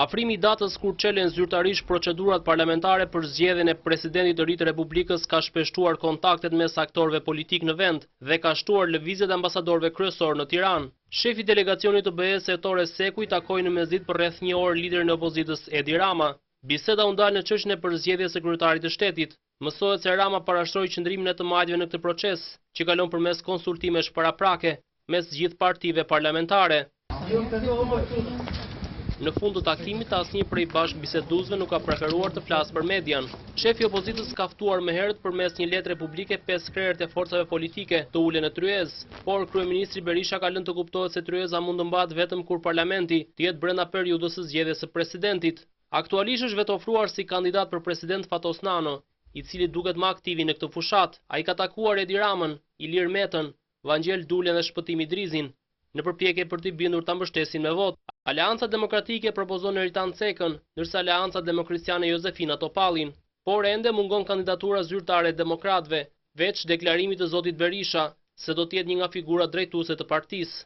Afrimi i datës kur çelen zyrtarisht procedurat parlamentare për zgjedhjen e presidentit të ri të Republikës ka shpeshtuar kontaktet mes aktorëve politikë në vend dhe ka shtuar lëvizjet e ambasadorëve kryesorë në Tiranë. Shefi i delegacionit të BE-së Ettore Sequi takoi në mesditë për rreth një orë liderin e opozitës Edi Rama. Biseda u ndal në çështjen e përzgjedhjes së kryetarit të shtetit. Mësohet se Rama parashtroi qëndrimin e të majtëve në këtë proces, që kalon përmes konsultimesh paraprake mes gjithë partive parlamentare. Në fund të takimit, asnjë prej bashkëbiseduesve nuk ka preferuar të flasë për median. Shefi i opozitës ka ftuar më herët përmes një letre publike pesë krerët e forcave politike të ulen në tryezë, por kryeministri Berisha ka lënë të kuptohet se tryeza mund të mbahet vetëm kur parlamenti të jetë brenda periudhës së zgjedhjes së presidentit. Aktualisht është vetëofruar si kandidat për president Fatos Nano, i cili duket më aktivi në këtë fushatë. Ai ka takuar Edi Ramën, Ilir Metën, Vangjel Dulen dhe Shpëtim Idrizin, në përpjekje për t'i bindur ta mbështesin me votë. Aleanca Demokratike propozon Neritan Cekën, ndërsa Aleanca Demokristiane Jozefina Topallin. Por ende mungon kandidatura zyrtare e demokratëve, veç deklarimit të zotit Berisha, se do të jetë një nga figurat drejtuese të partisë.